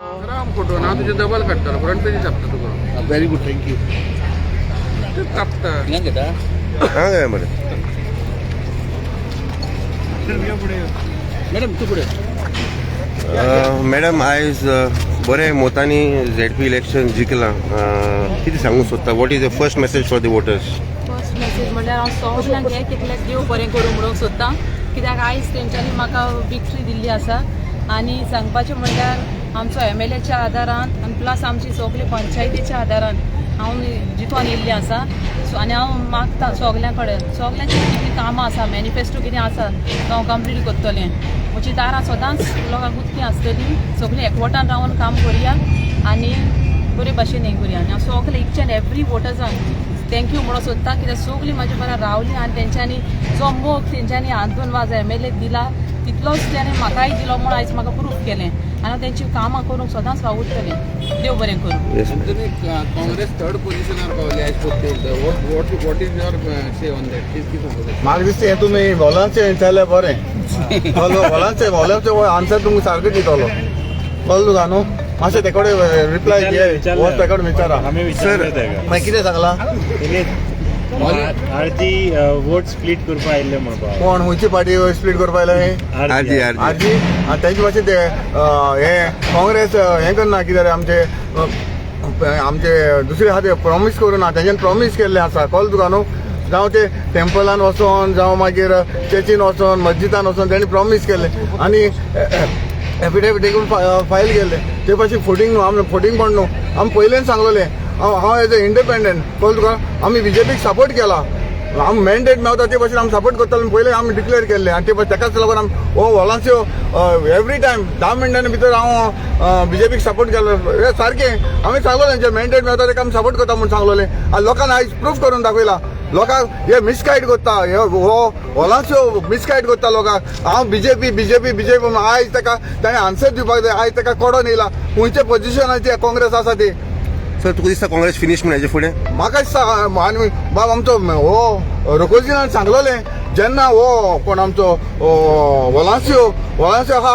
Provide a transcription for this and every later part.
Ram photo ना तुझे double काडटलो, फ्रंट पेजी छापता तुका. Very good, thank you. ते कापता. हांगा काय मरे. मॅडम, तू पुढे. मॅडम, आयज बरें मोतांनी झेडपी इलेक्शन जिखलां. कितें सांगूंक सोदता? What is the first message for the voters? First message म्हणल्यार हांव सगल्यांक हें कितलें देव बरें करूं म्हणूंक सोदतां, कित्याक आयज तेंच्यांनी म्हाका विक्ट्री दिल्ली आसा. आनी सांगपाचें म्हणल्यार आमचो एमएलएच्या आदारान आनी प्लस आमची सगली पंचायतीच्या आदारान हांव जितून येयल्लें आसा. सो आनी हांव मागता सगल्यां कडेन, सगल्यांची कितें कामां आसा, मॅनिफेस्टो कितें आसा तो हांव कंप्लीट करतलें. म्हजी दारां सदांच लोकांक उक्तीं आसतलीं. सगळीं एकवटान रावन काम करुया आनी बरे भाशेन हें करुया. आनी हांव सगळे इच एन्ड एवरी वोटर्सांक thank you म्हणून सोदता, कित्याक सगळीं म्हाजे बराबर रावलीं आनी तेंच्यांनी जो मोग तेंच्यांनी आंतोन वाज एमएलए दिला तितलोच तेणें म्हाकाय दिलो म्हूण आयज म्हाका प्रूफ केलें. आनी हांव तेंची कामां करूंक सदांच वावुरतलें. देव बरें करूं. येस. अंतनी, काँग्रेस थर्ड पोझिशनार पावली आयज पोरते. What is your say on that? Please, कितें सांगता? म्हाका दिसता हें तुमी हॉलांचे विचारल्यार बरें. कळ्ळो? हॉलांचे आन्सर तुमकां सारको दितलो. कळ्ळो तुका न्हू? मातशें ते कडेन रिप्लाय घे, वच ते कडेन विचारा. आमी विचारले तेका. मागीर कितें सांगलां? आरजी वोट स्प्लीट करपा आयिल्ले म्हणपा. कोण, खंयची पार्टी स्प्लीट करपा आयले? RG, RG. आरजी. आनी तेंचे भाशेन ते हें काँग्रेस हें करना. कितें रे, आमचे दुसरे आहा ते प्रॉमीस करूं ना, तेंच्यान प्रॉमीस केल्लें आसा. कळ्ळें तुका न्हू? जावं ते टेम्पलान वचोन, जावं मागीर चर्चीन वचोन, मस्जिदान वचोन तेणी प्रॉमीस केल्लें आनी एफिडेवीट देखून फायल केल्लें. ते भाशेन फोटींग न्हू, आमी फोटींग पण न्हू. आमी पयलेच सांगलेलें, हांव हांव एज अ इंडिपेंडंट, कळ्ळें तुका, आमी बीजेपीक सपोर्ट केला. आमी मॅन्डेट मेवता ते भाशेन आमी सपोर्ट करतले पयलें आमी डिक्लेअर केल्लें. आनी ते तेकाच लागून आमी हो वॉलांच्यो एवरी टायम 10 मिनटांनी भितर हांव बीजेपीक सपोर्ट केलो. हे सारकें आमी सांगलो, तेंचे मॅन्डेट मेवता तेका आमी सपोर्ट करता म्हूण सांगलोलें. आनी लोकांक आयज प्रूफ करून दाखयला. लोकांक हे मिसगायड करता, हे हो वॉलांच्यो मिसगायड करता लोकांक. हांव बीजेपी, बीजेपी, बीजेपी म्हणून आयज ताका ताणें आन्सर दिवपाक जाय. आयज ताका कोडोन येयला खंयच्या पोजिशनाची काँग्रेस आसा ती. सर, तुका दिसता काँग्रेस फिनीश म्हण हेजे फुडें? म्हाका दिसता, आनी बाब आमचो हो रोकोजीनान सांगलोलें, जेन्ना हो कोण आमचो वलांसियो, वलांसियो आहा,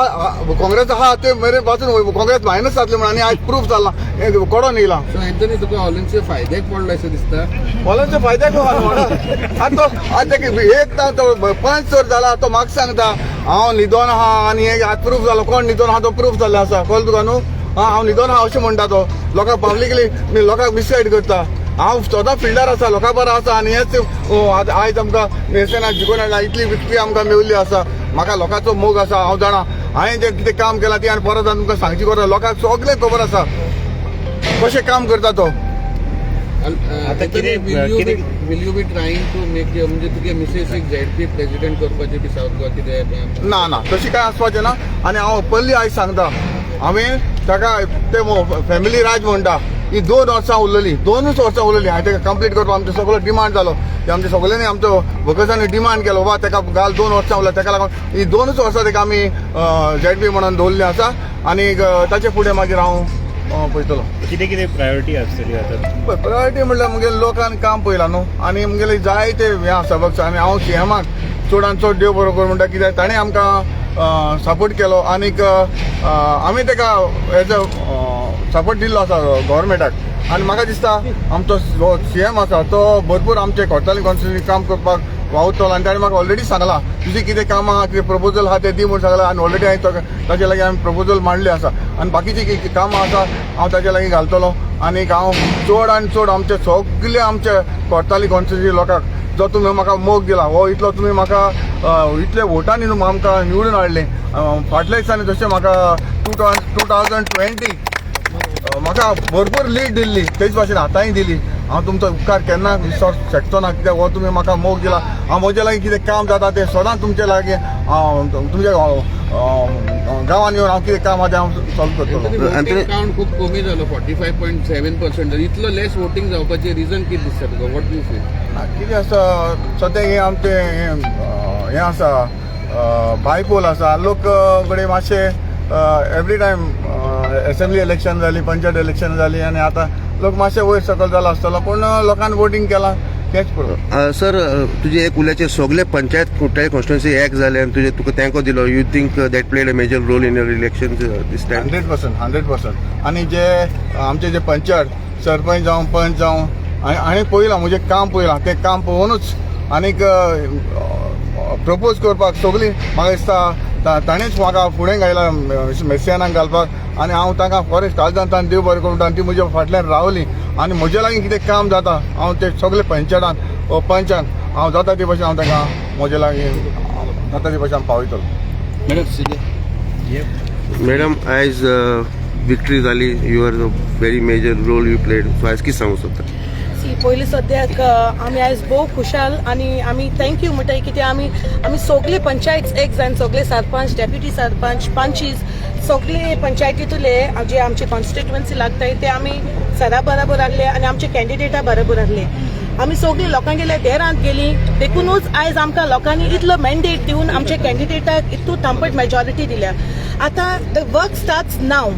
काँग्रेस आहा, ते मेरेन पासून काँग्रेस मायनस जातले म्हणून. आनी आयज प्रूफ जाला, हें कोडोन येयला. सो अँथनी, तुका हॉलन्सचे फायद्याक पडलो अशें दिसता? वलांचो फायद्याक. आतां तो आतां ताका एक तो पंच जर जाला, तो म्हाका सांगता हांव न्हिदोन आहा. आनी हें आतां प्रूफ जालो, कोण न्हिदोन आहा तो प्रूफ जाल्लो आसा. कळ्ळें तुका न्हू? आं, हांव न्हिदोन आहा अशें म्हणटा तो. लोकांक पब्लिकली लोकांक मिसगायड करता. हांव स्वता फिल्डार आसा, लोकां बरो आसा. आनी हेच आतां आयज आमकां नेशनाक जिखून हाडला, इतली विक्ट्री आमकां मेवल्ली आसा. म्हाका लोकांचो मोग आसा. हांव जाणा हांवें जें कितें काम केलां ती, आनी परत आनी तुमकां सांगची गरज, लोकांक सगळें खबर आसा कशें काम करता तो. आता कितें- Will you be trying to make, म्हणजे तुगे मिसेस एक झेडपी प्रेसिडेंट करपाची बी सावथ गोवा कितें? ना ना, तशी काय आसपाचें ना. आनी हांव ओपनली आयज सांगता, हांवें ताका ते फॅमिली राज म्हणटा, ही 2 वर्सां उरलेली, 2च वर्सां उरलेली. हांवें ताका कंप्लीट करपाक आमचो सगळो डिमांड जालो की आमच्या सगळ्यांनी, आमचो वर्कर्सांनी डिमांड केलो, बाबा ताका घाल, 2 वर्सां उरल्या. ताका लागून ही 2च वर्सां ताका आमी झेडपी म्हणून दवरली आसा. आनी ताचे फुडें मागीर हांव पळयतलो. कितें कितें प्रायोरिटी आसतली आतां? प्रायोरिटी म्हणल्यार मुगेले लोकान काम पळयलां न्हू, आनी मुगेले जायते हें आसा बघ. आनी हांव सीएमाक चडान चड देव बरो कर म्हणटा, कित्याक ताणें आमकां सपोर्ट केलो आनीक आमी ताका एज अ सपोर्ट दिल्लो आसा गव्हर्मेंटाक. आनी म्हाका दिसता आमचो जो सीएम आसा तो भरपूर आमचे कोर्ताली कॉन्स्टिट्युन्सी काम करपाक वावुरतलो. आनी ताणें म्हाका ऑलरेडी सांगलां, तुजें कितें काम आहा, कितें प्रपोजल आहा तें दी म्हूण सांगलां. आनी ऑलरेडी हांवें ताचे लागीं हांवें प्रपोजल मांडले आसा. आनी बाकीचीं कितें कामां आसा हांव ताचे लागीं घालतलो. आनीक हांव चड आनी चड आमचे सगळे आमचे कोर्ताली कॉन्स्टिट्युन्सी लोकांक जो तुमी म्हाका मोग दिला, हो इतलो तुमी म्हाका इतले वोटांनी तुमी आमकां निवडून हाडलें. फाटल्या दिसांनी जशें म्हाका 2020 म्हाका भरपूर लीड दिल्ली, तेच भाशेन आतांय दिली. हांव तुमचो उपकार केन्ना विसर शकचो ना, कित्याक हो तुमी म्हाका मोग दिला. हांव म्हजे लागीं कितें काम जाता तें सदांच तुमचे लागीं हांव तुमच्या गांवान येवन हांव कितें काम आहा तें हांव सॉल्व करतलो. वोटिंग काउंट खूब कमी जालो, 45.7%. इतलो लेस वोटिंग जावपाचें रिजन कितें दिसता तुका? What you feel? ना, कितें आसा, सद्याक हें आमचें हें आसा, बायपोल आसा. लोक कडेन मातशे एवरी टायम एसेंब्ली इलेक्शन जाली, पंचायत इलेक्शन जाली, आनी आतां लोक मातशे वयर सकयल जाला आसतलो. पूण लोकांनी वोटींग केलां. तेच पुरो. सर, तुजे एक उल्याचे सगळे पंचायत कुठ्ठाळे कॉन्स्टिट्युन्सी एक जाले आनी तुजे तुका तेंको दिलो. You think that played a major role in your election this time? 100%, 100%. आनी जे आमचे जे पंचायत सरपंच जावं, पंच जावं, आनी आनी पळयलां म्हजें काम पळयलां, तें काम पळोवनूच आनीक प्रपोज करपाक सगळीं म्हाका दिसता ताणेंच म्हाका फुडें घायला मेसियानाक घालपाक. आनी हांव तांकां फॉरेस्ट काळजान तांकां देव बरें करूं. ती म्हज्या फाटल्यान रावली आनी म्हजे लागीं कितें काम जाता, हांव ते सगळे पंचायतान व पंचान हांव जाता ते भशेन हांव तांकां म्हजे लागीं जाता ते भशेन हांव पावयतलो. मॅडम, आयज विक्ट्री जाली, your very major role you played, so आयज कितें सांगूंक सोदता? सी, पयलीं सद्याक आमी आयज भोव खुशाल आनी आमी thank you म्हणटाय, कित्याक आमी सगळे पंचायत एक जावन सगळे सरपंच, डेप्युटी सरपंच, पंचीस सगळे पंचायतीतले जे आमचे कॉन्स्टिट्युएन्सी लागताय ते आमी सरा बराबर आहले आनी आमचे कॅन्डिडेटा बराबर आहले. आमी सगळीं लोकांगेल्या देरांत गेली, देखूनच आयज आमकां लोकांनी इतलो मॅन्डेट दिवन आमच्या कॅन्डिडेटाक इतू थांपट मेजॉरिटी दिल्या. आतां the work starts नाव.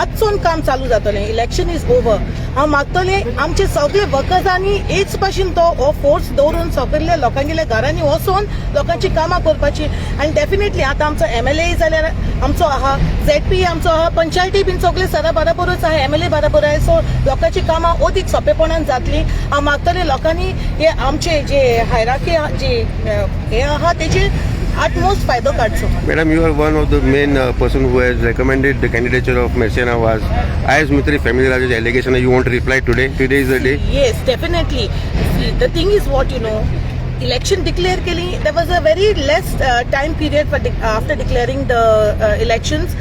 आजसून काम चालू जातलें. Election is over. हांव मागतलें आमचे सगळे वर्कर्सांनी हेच भाशेन तो हो फोर्स दवरून सगल्या लोकांगेल्या घरांनी वचून लोकांची कामां करपाची. आनी डेफिनेटली आतां आमचो एमएलए जाल्यार आमचो आहा, झेडपी आमचो आहा, पंचायती बीन सगळे सरा बराबरूच आहा, एमएलए बराबर आहा, सो लोकांची कामां अदीक सोंपेपणान जातली. हांव मागतलें लोकांनी हे आमचे जे हायराकी जे हे आहा तेजे आटमोस्ट फायदो काडचो. Madam, you are one of the main person who has recommended the candidature of Merciana Vaz. आयज मित्री family Raja's allegation, you want to reply today? Today is the day. Yes, definitely. See, the thing is what you know, election declare केली, there was a very less time period for after declaring the elections.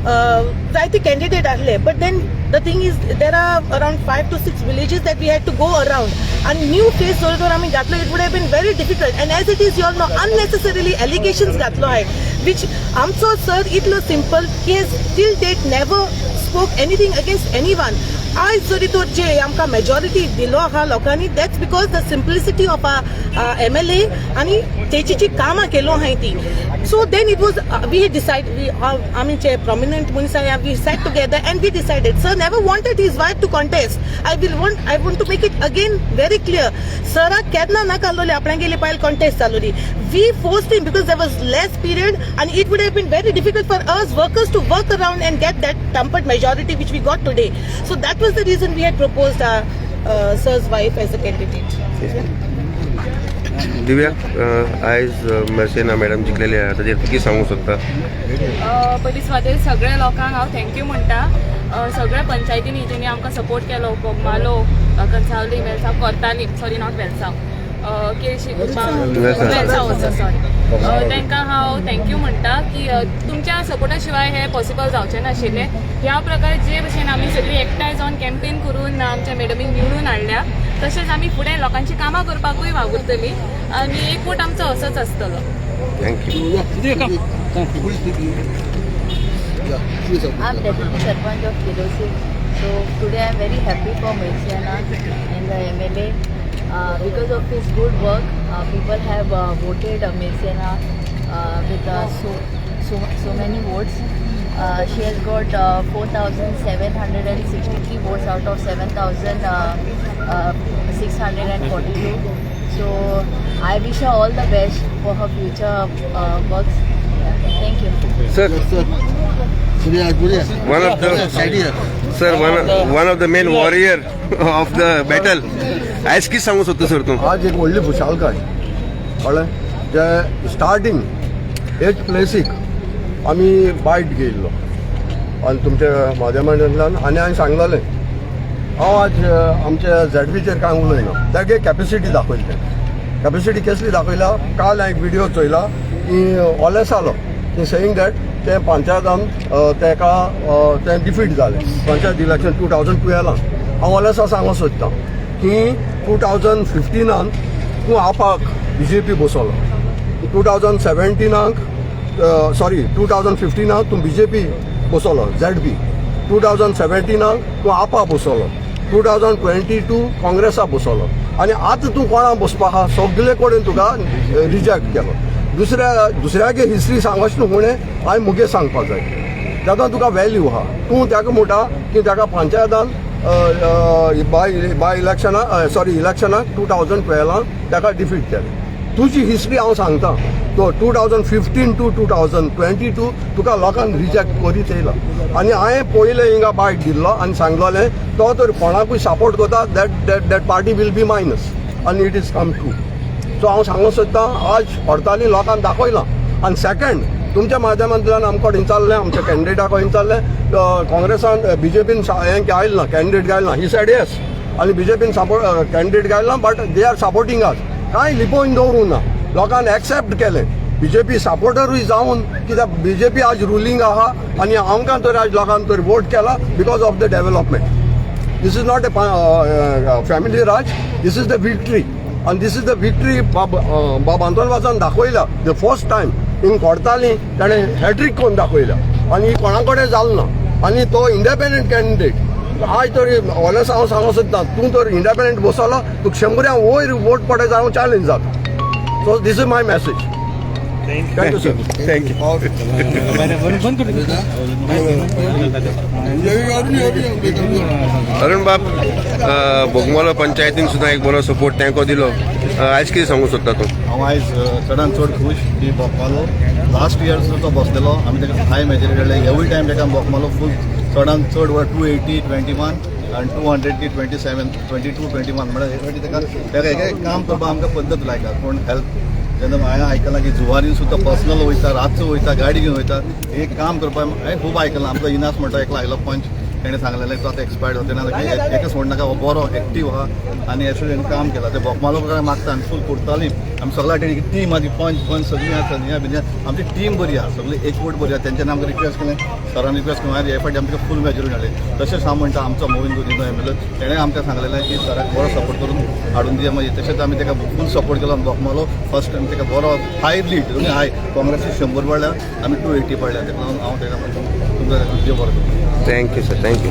जायते candidate आहले, but then the thing is there are around five to six villages that we had to go around and new face जर जर आमी घातलो, it would have been very difficult. And as it is, you all know, unnecessarily allegations घातलो आहे, which आमचो sir इतलो simple, he has till date never spoke anything against anyone. आयज जरी तर जे आमकां मेजॉरिटी दिलो आहा लोकांनी, that's because the simplicity of our MLA आनी तेची जी कामां केलो आहाय ती. So then it was we decide, we आमी जे prominent मनीस आहा, we sat together and we decided. Sir never wanted his wife to contest. I want to make it again very clear, सराक केन्ना नाका आसलोले आपणागेली बायल contest जालोली. We forced him because there was less period and it would have been very difficult for us workers to work around and get that thumped majority which we got today. So that was the reason we had proposed our sir's wife as a candidate. Divya, आयज मर्सिना madam जिखलेले आहा, ताजेर तूं कितें सांगूंक सोदता? पयलीं सुवातेर सगळ्या लोकांक हांव thank you म्हणटा. सगळ्या पंचायतींनी जेणी आमकां सपोर्ट केलो, Bogmalo, Cansaulim, Velsao, Cortalim, sorry, not Velsao, Quelossim, Velsao, sorry, तांकां हांव thank you म्हणटा की तुमच्या सपोर्टा शिवाय हें पॉसिबल जावचें नाशिल्लें. ह्या प्रकारे जे भशेन आमी सगळीं एकठांय जावन कॅम्पेन करून आमच्या मॅडमीक निवडून हाडल्या, तशेंच आमी फुडें लोकांची कामां करपाकूय वावुरतलीं आनी एकवट आमचो असोच आसतलो. Thank you. I'm Deputy Sarpanch of Quelossim. So today I'm very happy for Merciana and the MLA. Because of his good work, people have voted Merciana with so many votes. She has got 4,763 votes out of 7,642. So I wish her all the best for her future works. Yeah, thank you. Sir, one of the sir, one of the main warrior of the battle, आयज कितें सांगूंक सोदता sir तूं? आज एक व्हडली खुशालकाय, कळ्ळें, जे स्टार्टींग हेच प्लेसीक आमी बायट घेयल्लो आनी तुमच्या माध्यमांतल्यान आनी हांवें सांगलेलें, हांव आज आमच्या झेडपीचेर कांय उलयना. तागे कॅपेसिटी दाखयली, तें कॅपेसिटी कसली दाखयला, काल हांवें एक विडियो चोयला की ओलेसालो की सेईंग that ते पंचायतान तेका तें डिफीट जालें पंचायत इलेक्शन 2012. हांव ओलेसा सांगूंक सोदतां की 2015 तूं आपाक बीजेपी बसवलो, 2017, सॉरी, 2015 तूं बीजेपी बसवलो झेडपी, 2017 तूं आपा बसवलो, 2022 काँग्रेसा बसवलो आनी आतां तूं कोणा बसपा आहा? सगळे कडेन तुका रिजेक्ट केलो. दुसऱ्या दुसऱ्यागे हिस्ट्री सांगच न्हू फुडें, हांवें मुगे सांगपाक जाय. तेन्ना तुका व्हॅल्यू आहा, तूं ताका म्हणटा की ताका पंचायतान बाय इलेक्शनाक, सॉरी, इलेक्शनाक 2012 ताका डिफीट केलें. तुजी हिस्ट्री हांव सांगता. तो 2015 to 2022 तुका लोकांक रिजेक्ट करीत येयला. आनी हांवें पयलें हिंगा बायट दिल्लो आनी सांगलोलें, तो तर कोणाकूय सपोर्ट करता, that party will be minus, आनी it is come true. So हांव सांगूंक सोदतां, आज हडताली लोकांक दाखयलां. आनी सेकंड, तुमच्या माध्यमांतल्यान आमकां विचारलें, आमच्या कॅन्डिडेटाक विचारलें, काँग्रेसान बीजेपीन हें गायल ना, कॅन्डिडेट गायल ना. He said yes. आनी बीजेपीन सपोर्ट कॅन्डिडेट गायल ना, but they are supporting us. कांय लिपोवन दवरूंक ना. लोकांनी एक्सेप्ट केलें बीजेपी सपोर्टरूय जावन, कित्याक बीजेपी आज रुलींग आहा आनी आमकां तर आज लोकांक तर वोट केला because of the development. This is not a family Raj, this is the victory. आनी this is the victory बाब बाब आंतोन वाजान दाखयला. The first time in Cortalim ताणें हॅट्रीक करून दाखयला आनी कोणा कडेन जालो ना. आनी तो इंडिपेंडंट कॅन्डिडेट आज तर ऑनेस्ट हांव सांगूंक सोदता, तूं तर इंडिपेंडंट बसलो, तुका शंबऱ्या वयर वोट पडत हांव चॅलेंज जाता. So this is my message. Thank you, sir. Thank you. Arun बाब, बोगमालो पंचायतीन सुद्दां एक बरो सपोर्ट तेंको दिलो. आयज कितें सांगूंक सोदता तूं? हांव आयज चडान चड खूश की बोगमालो लास्ट इयर जो बसलेलो, आमी ताका हाय मेजॉरिटी हाडले. एवरी टायम ताका बोगमालो फूल चडान चड 280 21 आनी 200 27, 22 21. म्हळ्यार हे फावटी ताका एक काम करपाक आमकां पद्दत लायता. कोण हेल्प जेन्ना हांवें आयकलां की जुवारीन सुद्दां पर्सनल वयता, रातचो वयता, गाडी घेवन वयता एक काम करपाक. हांवें खूब आयकलां. आमचो इनास म्हणटा एकलो आयलो पंच, तेणें सांगलेलें, तो आतां एक्सपायर्ड जाता. तेणें एकच म्हणनाका, हो बरो एक्टीव आहा आनी एसोसिएशन काम केलां. ते बोगमालो मागता आनी फूल कुर्ताली आमी सगळ्या टीम टीम आहा ती पंच पंच सगळीं आहा. सगळीं बिन्या आमची टीम बरी आहा, सगळी एकवट बरी आहा. तेंच्यांनी आमकां रिक्वेस्ट केलें, सरान रिक्वेस्ट केलें, हे फावटी आमकां फूल मेजॉरिटी हाडली. तशेंच हांव म्हणटा, आमचो मोविन गुदिन्हो एमएलए, तेणें आमकां सांगलेलें की सराक बरो सपोर्ट करून हाडून दिया. मागीर तशेंच आमी ताका फूल सपोर्ट केलो आनी बोगमालो फर्स्ट टायम ताका बरो हाय लीड. दोनी हाय काँग्रेसी 100 पडल्या, आमी 280 पडल्या. ताका लागून हांव ताका म्हणटा, तुमकां देव बरो करूं. Thank you sir, thank you.